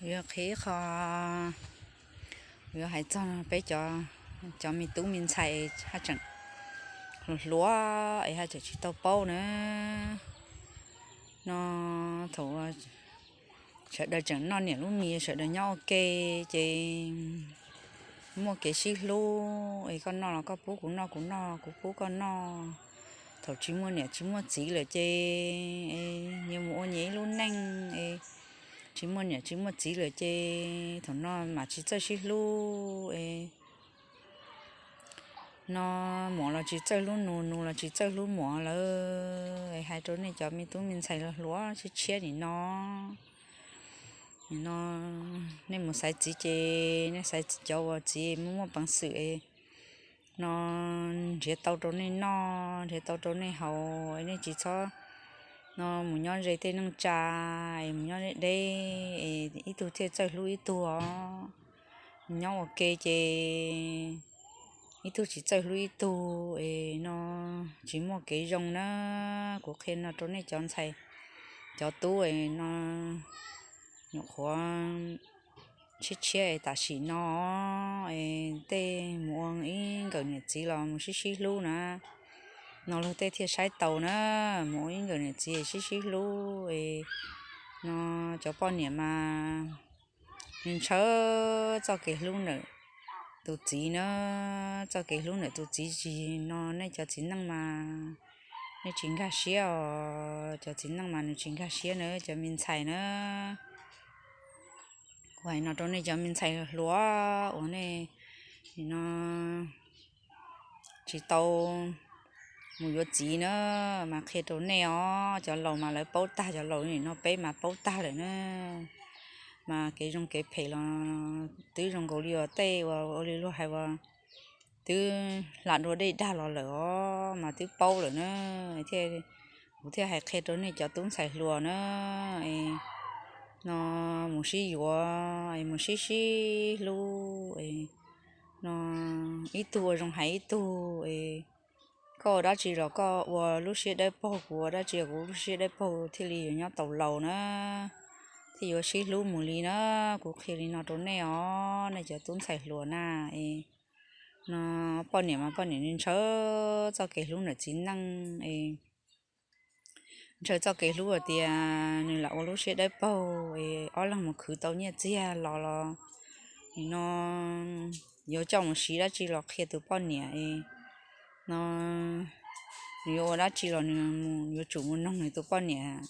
Yuav qhia ib qho, yuav hais txog peb cov, cov me tub me ntxhais haj tseem hluas hluas es haj tseem tsis tau paub na. No thaum sawv daws tseem noj niam lub mis, sawv daws nyob ua ke, ces muaj kev sib hlub es koj noj los koj pub kuv noj, kuv noj kuv pub koj noj. Thaum tsis muaj niam tsis muaj txiv lawm ces nyias mus ua nyias ib lub neej es tsis muaj niam tsis muaj txiv lawm ces thaum no mam tsis txawj sib hlub es no muam los tsis txawj hlub nus, nus los tsis txawj hlub muam lawm. Hais rau nej cov me tub me ntxhais hluas hluas tshiab tshiab nim no, nim no nej mus xaiv txiv ces nej xaiv cov uas txiv muaj muaj peev xwm no nrhiav tau rau nej noj, nrhiav tau rau nej haus, nej tsis txhob no mus nyob ze tej neej tsa es mus nyob deb deb es ib tug thiaj txawj hlub ib tug os. Mus nyob ua ke ces ib tug tsis txawj hlub ib tug es no tsis muaj kev zoo na. Kuv qhia no rau nej cov ntxhais cov tub no nyuam qhuav tshiab tshiab es tam sim no es tej mus ua ib nkawm niam txiv los mus sib sib hlub na, no luag tej thiaj saib taus na. Mus ua ib nkawm niam txiv sib sib hlub es no cov poj niam mas ntshaw txoj kev hlub ntawm tus txiv na, txoj kev hlub ntawm tus txiv tsis no nej cov txiv neej mas nej tsis nkag siab os, cov txiv neej mas nws tsis nkag siab na cov me ntxhais na. Kuv hais no rau nej cov me ntxhais hluas uas nej no tsis tau mus yuav txiv na, mas qhia rau nej os, cov laus mas lawv paub tag, cov laus nim no peb mas paub tag lawm na. Mas kev zoo kev phem los twb zoo nkaus li uas tej uas ua li luag hais uas twb hla dua dej dag los lawm os, mas twb paub lawm na. Thiaj, kuv thiaj hais qhia rau nej cov tub ntxhais hluas na, no mus sib yuav es mus sib sib hlub es no ib tug ua zoo hais ib tug es koj ua dab tsi los koj ua lub siab dawb paug, kuv ua dab tsi los kuv lub siab dawb paug thiaj li yuav nyob tau laus na, thiaj yuav sib hlub mus li na. Kuv qhia li no rau nej os, nej cov tub ntxhais hluas na es no poj niam mas poj niam ntshaw txoj kev hlub ntawm txiv neej es ntshaw txoj kev hlub hais tias nws lam ua lub siab dawb paug es ob leeg mus khwv tau nyiaj txiag los los nim no yuav coj mus siv dab tsi los qhia tus poj niam es no nws yuav ua dab tsi los nws yuav tsum mus noog nws tus poj niam,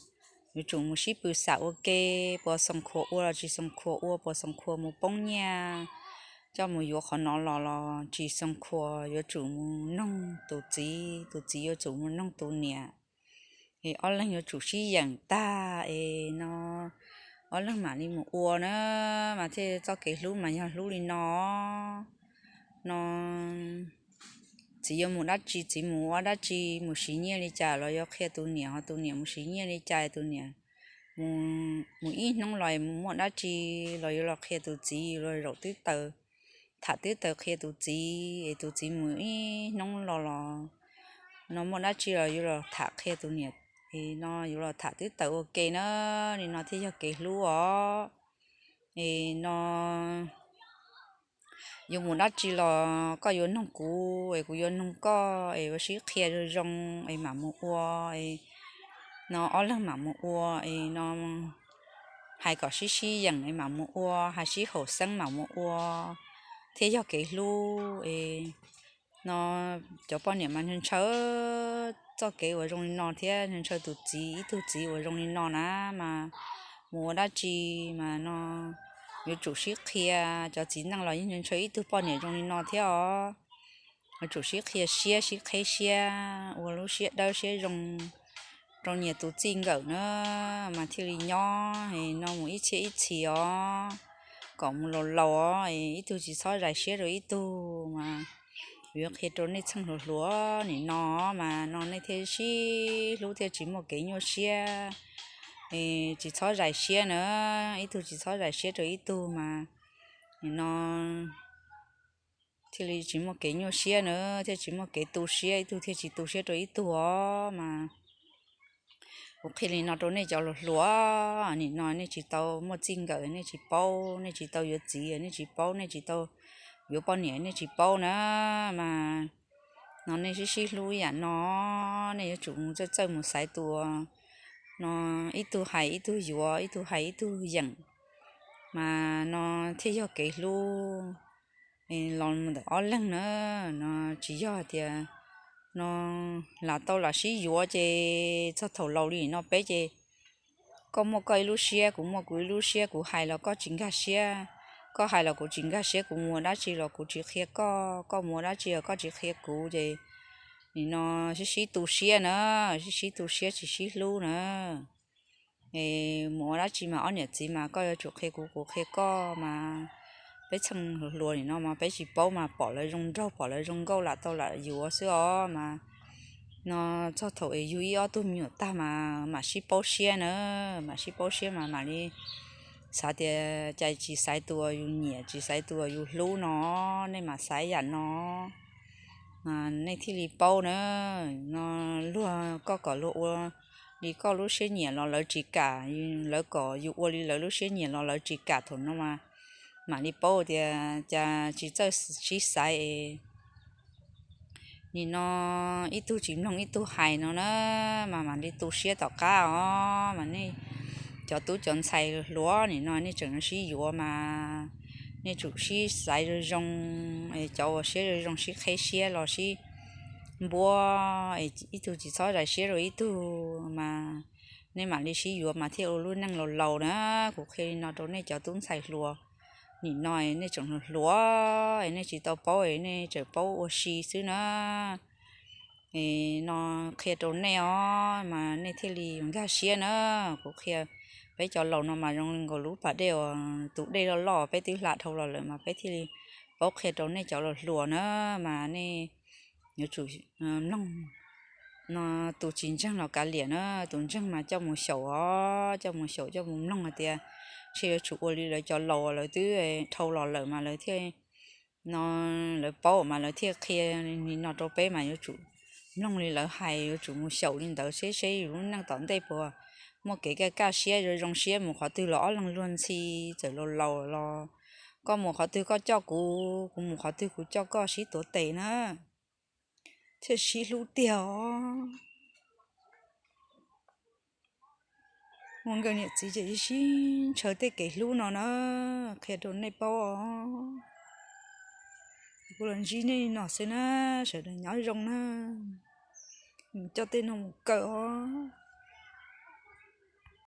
yuav tsum mus sib pw xam ua ke, puas xoom khuas ua los tsis xoom khuas ua, puas xoom khuas mus poob nyiaj coj mus yuav qhov no los los tsis xoom khuas, yuav tsum mus noog tus txiv, tus txiv yuav tsum mus noog tus niam. Es ob leeg yuav tsum sib yeem tag es no ob leeg mam li mus ua na, mas thiaj txoj kev hlub mas yog hlub li no no txiv yuav mus dab tsi, txiv mus ua dab tsi, mus siv nyiaj li cas los yuav qhia tus niam, ho tus niam mus siv nyiaj li cas, tus niam mus ib hnub los mus muaj dab tsi los yuav los qhia tus txiv, yuav los zaum twb taws, tham twb taws qhia tus txiv, es tus txiv mus ib hnub los los no muaj dab tsi los yuav los tham qhia tus niam, es no yuav los tham twb taws ua ke na, li no thiaj yog kev hlub os. Es no yuav mus dab tsi los koj yuav noog kuv es kuv yuav noog koj es ua sib qhia zoo zoo es mam mus ua, es no ob leeg mam mus ua, es no hais kom sib sib yeem es mam mus ua, hais sib haum xeeb mam mus ua thiaj yog kev hlub. Es no cov poj niam mas ntshaw txoj kev uas zoo li no thiab ntshaw tus txiv, ib tug txiv uas zoo li no na, mas mus ua dab tsi mas no yuav tsum sib qhia. Cov txiv neej los yeej ntshaw ib tug poj niam zoo li no thiab os, yuav tsum sib qhia siab sib qheb siab, ua lub siab dawb siab zoo rau nyias tus txij nkawm na, mas thiaj li nyob no mus ib txhiab ib txhis os, kom mus laus laus os, ib tug tsis txhob zais siab rau ib tug. Mas yuav qhia rau nej txheej hluas hluas nim no mas no nej thiaj sib hlub thiaj tsis muaj kev nyuaj siab, tsis txhob zais siab na, ib tug tsis txhob zais siab rau ib tug mas nim no thiaj li tsis muaj kev nyuaj siab na, thiaj tsis muaj kev tu siab, ib tug thiaj tsis tu siab rau ib tug os. Mas Kuv qhia li no rau nej cov hluas hluas, nim no nej tsis tau muaj txij nkawm nej tsis paub, nej tsis tau yuav txiv nej tsis paub, nej tsis tau yuav poj niam nej tsis paub na, mas no nej sib sib hlub yam no, nej yuav tsum mus txawj txawj mus xaiv tus no, ib tug hais ib tug yuav, ib tug hais ib tug yeem, mas no thiaj yog kev hlub los ntawm ob leeg na. No tsis yog tias no lam tau lam sib yuav ces txog thaum laus li no peb ces koj muaj koj ib lub siab, kuv muaj kuv ib lub siab, kuv hais los koj tsis nkag siab, koj hais los kuv tsis nkag siab, kuv mus ua dab tsi los kuv tsis qhia koj, koj mus ua dab tsi los koj tsis qhia kuv ces nim no sib sib tu siab na, sib sib tu siab tsis sib hlub na. Mus ua dab tsi mas ob niam txiv mas koj yuav tsum qhia kuv, kuv qhia koj mas peb txheej hluas hluas nim no mas peb tsis paub mas pom lawv zoo nraug pom lawv zoo nkauj lam tau lam yuav xwb os mas no txog thaum es yug ib ob tug me nyuam tag mas mam sib paub siab na, mam sib paub siab mas mam li xav tias cas tsis xaiv tus uas yus nyiam tsis xaiv tus uas yus hlub no, nej mam xaiv yam no mas nej thiaj li paub na. No luag koj kom luag ua li koj lub siab nyiam los lawv tsis kam, lawv kom yus ua li lawv lub siab nyiam los lawv tsis kam, thaum no mas mam li paub tias cas tsis txawj sib xaiv es nim no ib tug tsis mloog ib tug hais no na, mas mam li tu siab tom qab os. Mas nej cov tub cov ntxhais hluas nim no nej tseem sib yuav mas nej tsum sib xaiv zoo zoo, cov uas siab zoo zoo sib qheb siab los sib npuab, ib tug tsis txhob zais siab rau ib tug mas nej mam li sib yuav mas thiaj ua lub neej laus laus na. Kuv qhia li no rau nej cov tub ntxhais hluas nim no, nej tseem hluas hluas nej tsis tau paub, nej tseem paub ua si xwb na. No qhia rau nej os mas nej thiaj li nkag siab na. Kuv qhia peb cov laus no mas zoo li nkaus lub pas dej uas tus dej loj loj peb twb hla dhau los lawm mas peb thiaj li paub qhia rau nej cov laus hluas na. Mas nej yuav tsum mloog no, tus tsis ntseeg los kav liam na, tus ntseeg mas coj mus xyaum os, coj mus xyaum coj mus mloog hais tias ntshe yuav tsum ua li lawv cov laus lawv twb dhau los lawm mas lawv thiaj no lawv paub mas lawv thiaj qhia li no rau peb mas yuav tsum mloog li lawv hais, yuav tsum mus xyaum li ntawd seb seb yus lub neej tom ntej puas muaj kev kaj kaj siab zoo zoo siab, mus qhov twg los ob leeg luag ntxhi, txawm laus laus los koj mus qhov twg koj coj kuv, kuv mus qhov twg kuv coj koj sib tuav tes na. Thiaj sib hlub tiag os. Ua nkawm niam txiv ces sib ntshaw tej kev hlub no na, qhia rau nej paub os. Kuv los ntsib nej li no xwb na, sawv daws nyob zoo na. Mus coj tej no mus kaw os.